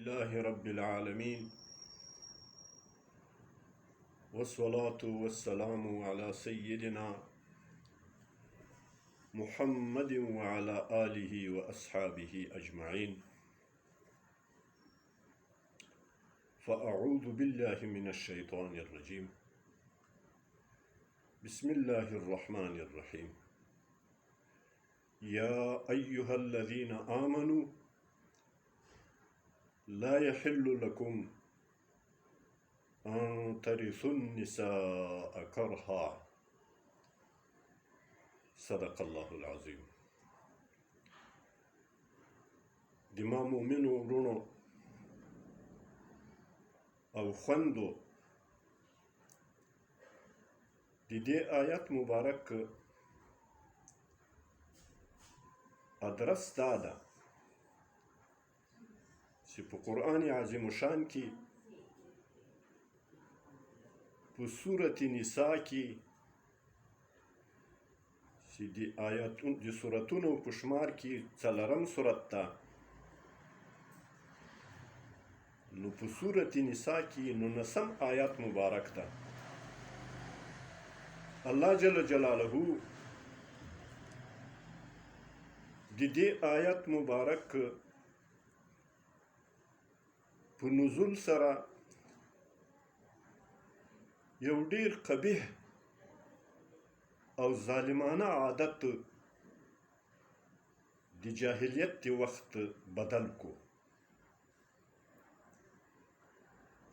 لله رب العالمين والصلاة والسلام على سيدنا محمد وعلى آله وأصحابه أجمعين فأعوذ بالله من الشيطان الرجيم بسم الله الرحمن الرحيم يا أيها الذين آمنوا لا يحل لكم أن ترثوا النساء كرها صدق الله العظيم. د ما مؤمنو وروڼو او خوندو، د دې آیت مبارک ادرس دا ده چې په قرآن عظیم شان کې په سورة نساء کې چې د آیاتونو د سورتونو په شمار کې څلورم سورت ده، نو په سورة نساء کې نونسم آیات مبارک ده. الله جل جلاله د دې آیت مبارک په نزول سره یو ډیر قبیح او ظالمانه عادت د جاهلیت د وخت بدل کو.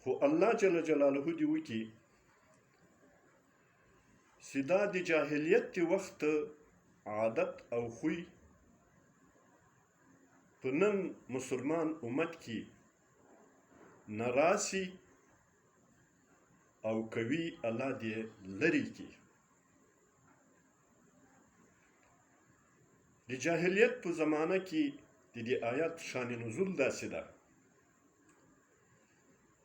خو الله جل جلاله دی وکي چې دا د جاهلیت د وخت عادت او خوی په نن مسلمان امت کې نه راسي او کوي، الله دې لري کی. د جاهلیت په زمانه کې د دې آیت شان نزول داسې ده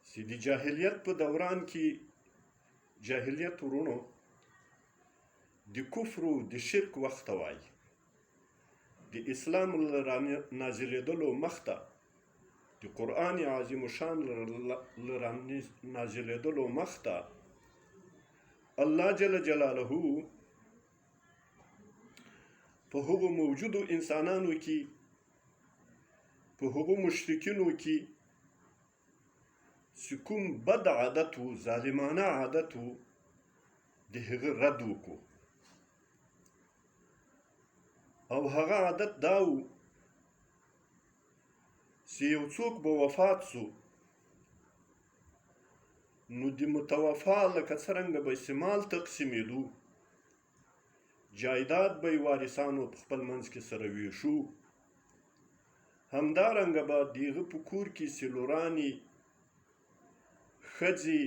چې د جاهلیت په دوران کې، جاهلیت ورونو د کفر او د شرک وخت وایي، د اسلام له نازلېدلو مخته، د قرآن عظیم شان له نازلېدلو مخته الله جل جلاله په هغو موجودو انسانانو کې، په هغو مشرکینو کې چې کوم بد عادت وو، ظالمانه عادت وو، د هغه رد وکړو. او هغه عادت دا وو چې یو څوک به وفات سو، نو د متوفا لکه څرنګه به چې مال تقسیمېدو، جایداد به یې وارثانو په خپل منځ کې سره ویشو، همدارنګه به د هغه په کور کې چې لورانې، ښځې،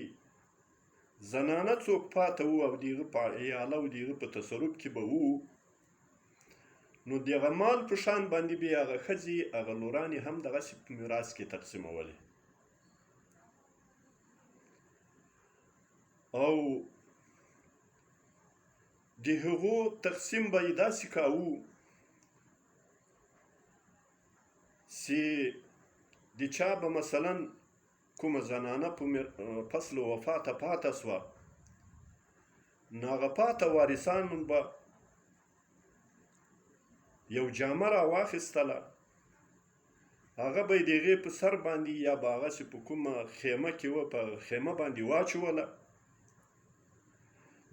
زنانه څوک پاته وو او د هغه په عیاله او د هغه په تصرف کې به وو، نو د هغه مال په شان باندې به هغه ښځې، هغه لورانې هم دغسې په میراث کې تقسیمولې. او د هغو تقسیم به یې داسې کاوه چې د چا به مثلا کومه زنانه په پس له وفاته پاته سوه، نو هغه پاته وارثانو به یو جامه را واخیستله، هغه به یې د هغې په سر باندې یا به هغسې په کومه خیمه کې وه په خیمه باندې واچوله.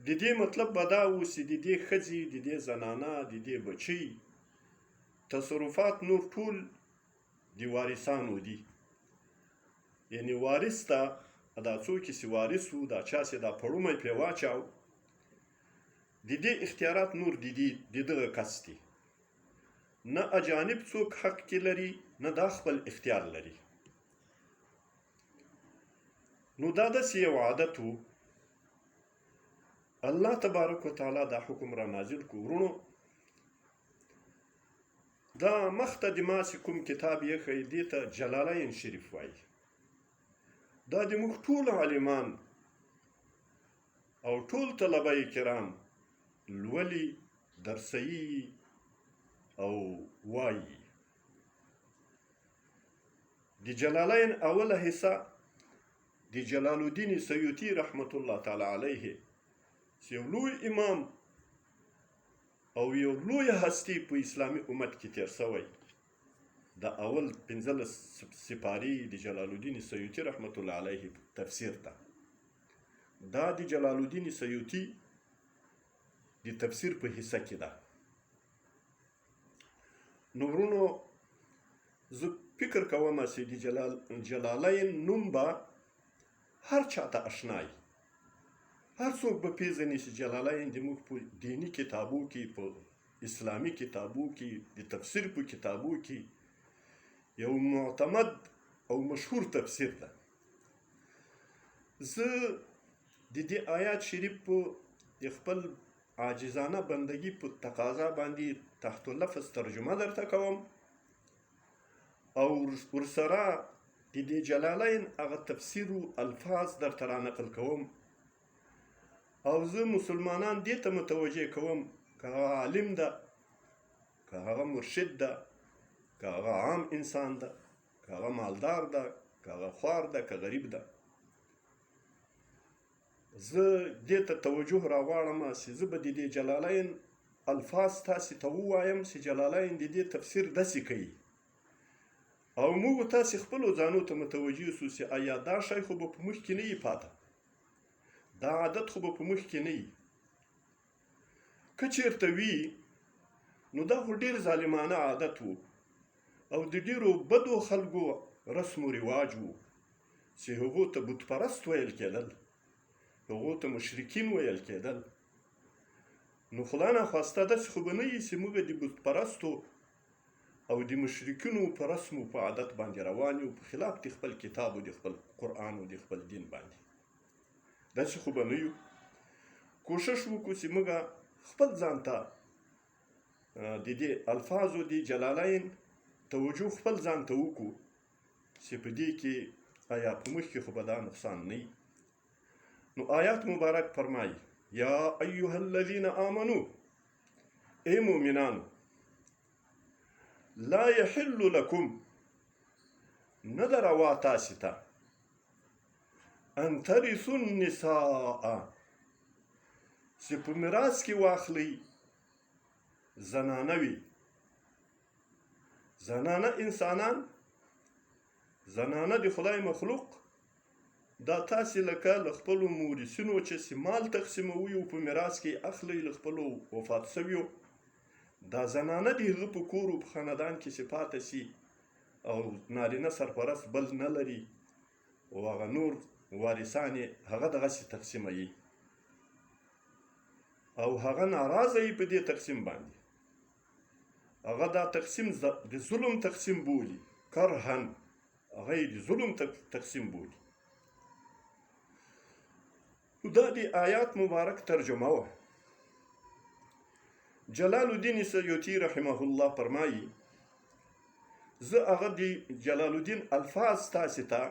د دې مطلب به دا و چې د دې ښځې، د دې زنانه، د دې بچی تصرفات نور ټول د وارثانو دي. یعنی وارث ته دا څوک چې وارث وو، دا چا چې دا پړومی پرې واچاو، د دې اختیارات نور د دې د دغه کس دي، نه اجانب څوک حق کې لري، نه دا خپل اختیار لري. نو دا داسې یو عادت وو. الله تبارک وتعالی دا حکم را نازل کو. وروڼو، دا مخته د ما چې کوم کتاب یې ښیي دې ته جلالین شریف وایي. دا د موږ ټول عالمان او ټول طلبه کرام لولي، درسوي او وایي. د جلالین اوله حصه د جلال الدین سیوطي رحمت الله تعالی علیه چې یو لوی امام او یو لوی هستی په اسلامي امت کې تیر شوی، د اول 15 سپاری د جلال الدین سیوطي رحمت الله علیه تفسیر ته، دا د جلال الدین سیوطي د تفسیر په حصه کې ده. نو ورونو، زه فکر کوم چې د جلالین نوم به هر چاته اشنا وي، هر څوک به پیژني چې جلالین د موږ په دیني کتابو کې، په اسلامي کتابو کې، د تفسیر په کتابو کې یو معتمد او مشهور تفسیر ده. زه د دې آیات شریف په د خپل عاجزانه بندگی په تقاضا باندې تحت لفظ ترجمه درته کوم او ورسره د دې جلالین هغه تفسیر او الفاظ درته را نقل کوم، او زه مسلمانان دې ته متوجه کوم که هغه عالم ده، که هغه مرشد ده، که هغه عام انسان ده، که هغه مالدار ده، که هغه خوار ده، که غریب ده. زه دې ته توجه راغواړم چې زه به د دې جلالین الفاظ تاسې ته ووایم چې جلالین د دې تفسیر داسې کوي، او موږ تاسې خپلو ځانو ته متوجه سو چې ایا دا شی خو به په موږ کې نه وي پاته، دا عادت خو به په موږ کې نه وي. که چېرته وي نو دا خو ډېر ظالمانه عادت و او د ډېرو بدو خلکو رسم و رواج و چې هغو ته بت پرست ویل کېدل، هغو ته مشرکین ویل کېدل. نو خدای ناخواسته داسې خو به نه وي چې موږ د بت پرستو او د مشرکینو په رسم او په عادت باندې روان یو، په خلاف د خپل کتاب او د خپل قرآن او د خپل دین باندې، داسې خو به نه یو. کوشش وکړو چې موږ خپل ځان ته د دې الفاظو د جلالین توجه خپل ځان ته وکړو چې په دې کې آیا په موږ کې خو به دا نقصان نه وي. نو آیات مبارک فرمایي: یا ایها الذین آمنو، ای مؤمنانو، لا یحل لکم، نه ده روا تاسې ته، ان ترثوا النساء، چې په میراث کې واخلئ زنانه وي، زنانه انسانان، زنانه د خدای مخلوق. دا تاسې لکه له خپلو مورثینو چې مال تقسیموي او په میراث کې اخلئ له خپلو وفات سویو، دا زنانه د هغه په کور او په خاندان کې چې پاته سي او نارینه سرپرست بل نه لري او هغه نور وارثان یې هغه دغسې تقسیموي او هغه ناراضه وي په دې تقسیم باندې، هغه دا تقسیم د ظلم تقسیم بولي، کرهن هغه یې د ظلم تقسیم بولي. نو دا د آیات مبارک ترجمه وه. جلال الدین سیوطي رحمه الله فرمایي: زه هغه د جلال الدین الفاظ تاسې ته،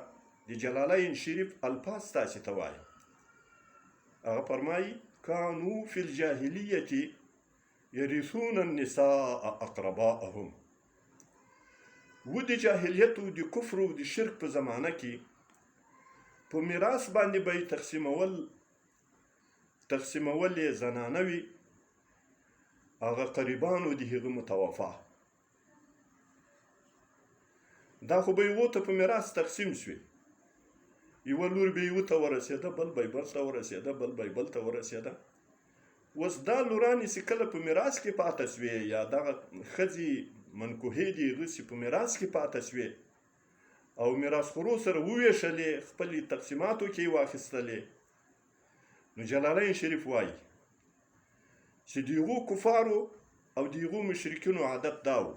د جلالین شریف الفاظ تاسې ته وایم. هغه فرمایي: کانو فی الجاهلیت یرثون النساء اقرباءهم. و د جاهلیت او د کفر او د شرک په زمانه کې په میراث باندې به یې تقسیمول یې زنانه وي، هغه قریبانو د هغه متوفا. دا خو به یو ته په میراث تقسیم شوي، یوه لور به یو ته ورسېده، بل به بل ته ورسېده، بل به بل ته ورسېده. اوس دا لورانې چې کله په میراث کې پاته شوې، یا دغه ښځې منکوحې دي هغه چې په میراث کې پاته شوې او میراث خورو سره وویشلې، خپلې تقسیماتو کې یې واخیستلې. نو جلالین شریف وایي چې د هغو کفارو او د هغو مشرکینو عادت دا و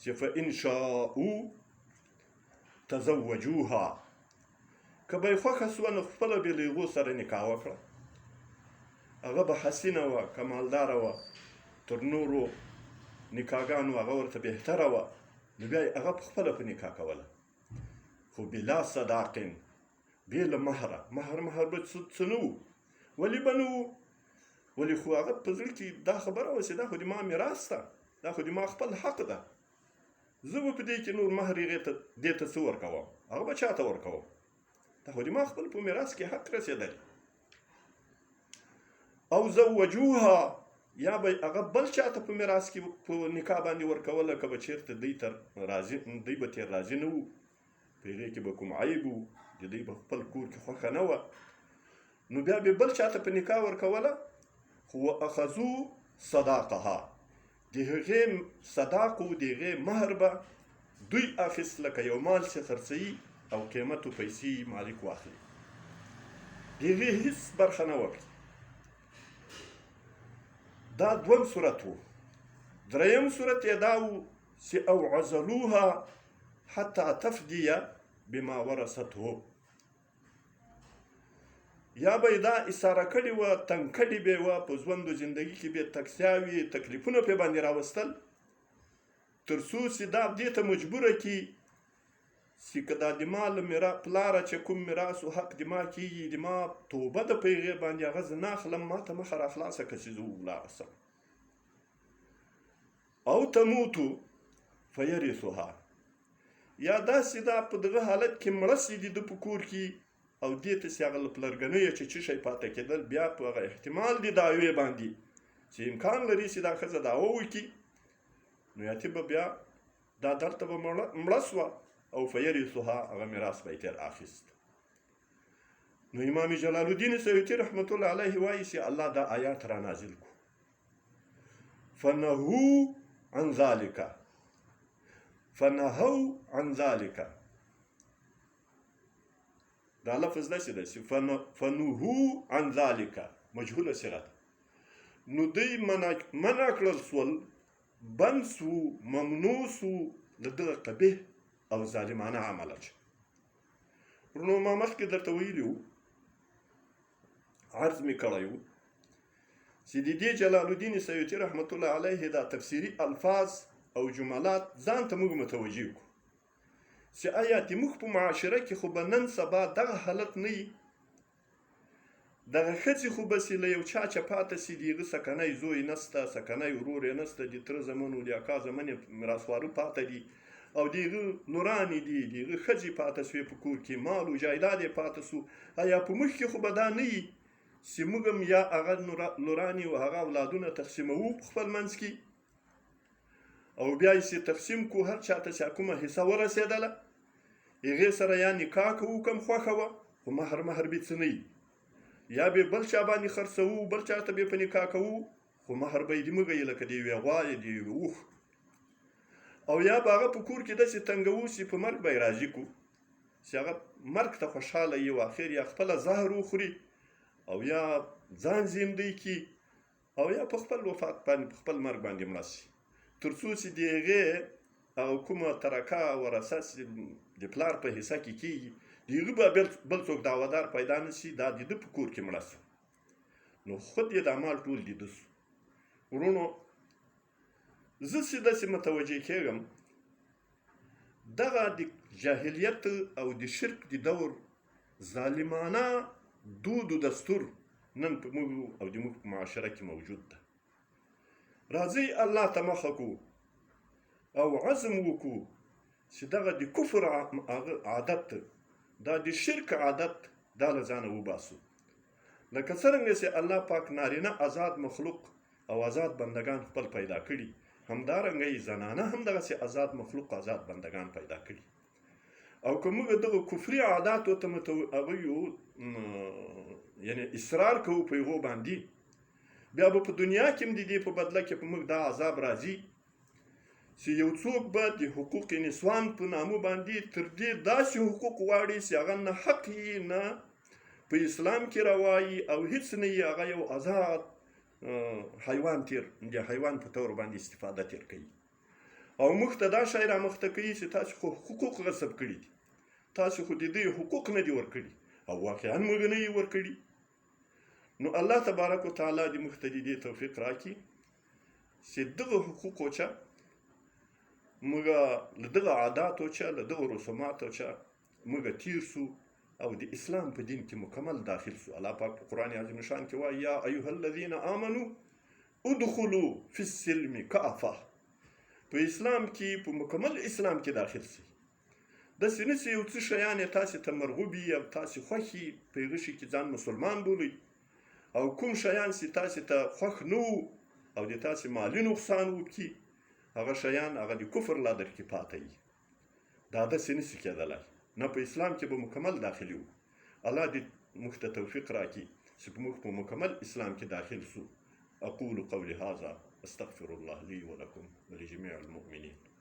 چې فإن شاءوا تزوجوها، که به یې خوښه سوه نو خپله به له هغو سره نکاح وکړه. هغه به حسینه وه، کمالداره وه، تر نورو نکاحګانو هغه ورته بهتره وه، نو بیا یې هغه په خپله په نکاح کوله، خو بلا صداق، بې له مهره. مهر به څه نه وو، ولې به نه وو؟ ولې خو هغه په زړه کې دا خبره وه چې دا خو د ما میراث ده، دا خو د ما خپل حق ده، زه به په دې کې نور مهر هغې ته دې ته څه ورکوم، هغه به چا ته ورکوم؟ دا خو د ما خپل په میراث کې حق رسېدلی. او زوجوها، یا به هغه بل چاته په میراث کې په نکاح باندې ورکوله، که به چېرته دوی تر راضي، دوی به تېر راضي نه وو، په هغې کې به کوم عیب وو، د دوی به خپل کور کې خوښه نه وه، نو بیا به بل چاته په نکاح ورکوله. خو واخذو صداقها، د هغې صداق او د هغې مهر به دوی اخیست، لکه یو مال چې خرڅوي او قیمت او پیسې مالک واخلي، د هغې هیڅ برخه نه وکړي. دا دوم صورت وو. دریم صورت یې دا وو چې او عزلوها حتی تفدیه بما ورثته، یا به یې دا اشاره کړې وه، تنګ کړې به یې وه، په ژوند و زندګي کې به یې تکسیاوې تکلیفونه پرې باندې راوستل، تر څو چې دا دې ته مجبوره کړي چې که دا د ما له میرا پلاره چې کوم میراث او حق د ما کېږي، د ما توبه ده په هغې باندې، هغه زه نه اخلم، ما ته مخه راخلاصه کړه چې زه ولاړه شم. او تموتو فیرثها، یا داسې دا په دغه حالت کې مړه سي د ده په کور کې، او دې ته چې هغه له پلرګنیه چې څه شی پاته کېدل، بیا په هغه احتمال د دعوې باندې چې امکان لري چې دا ښځه دعوه وکړي، نو یاتي به بیا دا دلته به مړه سوه او فیرثها، هغه میراث به یې تېر اخیست. نو امام جلال الدین سیوطي رحمت الله علیه وایي چې الله دا آیات را نازل کو، فنهو عن ذلک، فنهو عن ذلک، دا لفظ داسې دی چې فنهو عن ذلک مجهوله صیغه ده. نو دوی منع کړل سول، بند سو، ممنوع سو له دغه قبیح او ظالمانه عمله. چې وروڼو ما مخکې درته ویلي وو، عرض مې کړی وو چې د دې جلال الدین سیوطي رحمت الله علیه دا تفسیري الفاظ او جملات ځان ته موږ متوجه کړو چې آیا د موږ په معاشره کې خو به نن سبا دغه حالت نه وي، دغه ښځې خو به چې له یو چا چه پاته سي، د هغه سکنی زوی نسته، سکنی ورور یې نسته، د تره زمن او د اکا زمن یې میراثخواره پاته دي، او د هغه لورانې دي، د هغه ښځې پاته سوې په کور کې، مال و جایداد یې پاته سو، ایا په موږ کې خو به دا نه وي چې موږ هم یا هغه لورانې او هغه اولادونه تقسیموو په خپل منځ کې، او بیا یې چې تقسیم کو، هر چا ته چې کومه حصه ورسېدله هغې سره یا نکاح کوو کوم خوښه وه، خو مهر مهر به څه نه وي، یا به بل چا باندې خرڅوو، بل چا ته به په نکاح کوو، خو مهر به یې د موږ یې لکه د یوې غوا یا د یوې اوښ، او یا به هغه په کور کې داسې تنګوو چې په مرګ به یې راضي کړو، چې هغه مرګ ته خوشحاله یي او اخر یا خپله زهر وخوري او یا ځان زیندۍ کړي او یا په خپل وفات باندې په خپل مرګ باندې مړه شي، تر څو چې د هغې هغه کومه ترکه ورثه چې د پلار په حصه کې کېږي، د هغه به بل څوک دعوهدار پیدا نه شي، دا د ده په کور کې مړه شو، نو خود یې دا مال ټول د ده شو. وروڼو زه چې داسې متوجه کېږم، دغه د جاهلیت او د شرک د دور ظالمانه دود و دستور نن په موږ او د موږ په معاشره کې موجود ده. راځئ الله ته مخه کو او عزم وکړو چې دغه د کفر عادت، دا د شرک عادت، دا له ځانه وباسو. لکه څرنګه چې الله پاک نارینه آزاد مخلوق او آزاد بندگان خپل پیدا کړي، همدارنګه یې زنانه هم دغسې آزاد مخلوق آزاد بندگان پیدا کړي. او که موږ دغه کفري عاداتو ته هغه یو یعنی اصرار کوو په هغو باندې، بیا به په دنیا کې هم د دې په بدله کې په موږ دا عذاب راځي چې یو څوک به د حقوق نسوان په نامه باندې تر دې داسې حقوق غواړي چې هغه نه حق یي، نه په اسلام کې روایي او هیڅ نه یي، هغه یو آزاد حیوان تیر د حیوان په تور باندې استفاده تیر کوي. او موږ ته دا شی رامخته کوي چې تاسو خو حقوق غصب کړي دي، تاسو خو د دوی حقوق نه دي ورکړي، او واقعا موږ نه یې ورکړي. نو الله تبارک وتعالی دې موږ ته د دې توفیق راکړي چې دغه حقوقو چه موږ له دغه عاداتو چه له دغه رسوماتو چه موږ تیر سو او د اسلام په دین کې مکمل داخل سو. الله پاک په قرآن عظیم شان کې وایي یا ایها الذین آمنو ادخلوا فی السلم کافه. په اسلام کې، په مکمل اسلام کې داخل سئ. داسې نه چې یو څه شیان یې تاسې ته مرغوب وي او تاسې خوښ وي، په هغه شي کې ځان مسلمان بولئ، او کوم شیان چې تاسې ته خوښ نه وو او د تاسې مالي نقصان وکړي، هغه شیان هغه د کفر لا در کې پاته وي. دا داسې نه شي کېدلای. نه، په اسلام کې به مکمل داخل یو. الله دې موږ ته توفیق راکړي چې موږ په مکمل اسلام کې داخل سو. اقول قولي هذا استغفر الله لي ولكم ولجميع المؤمنين.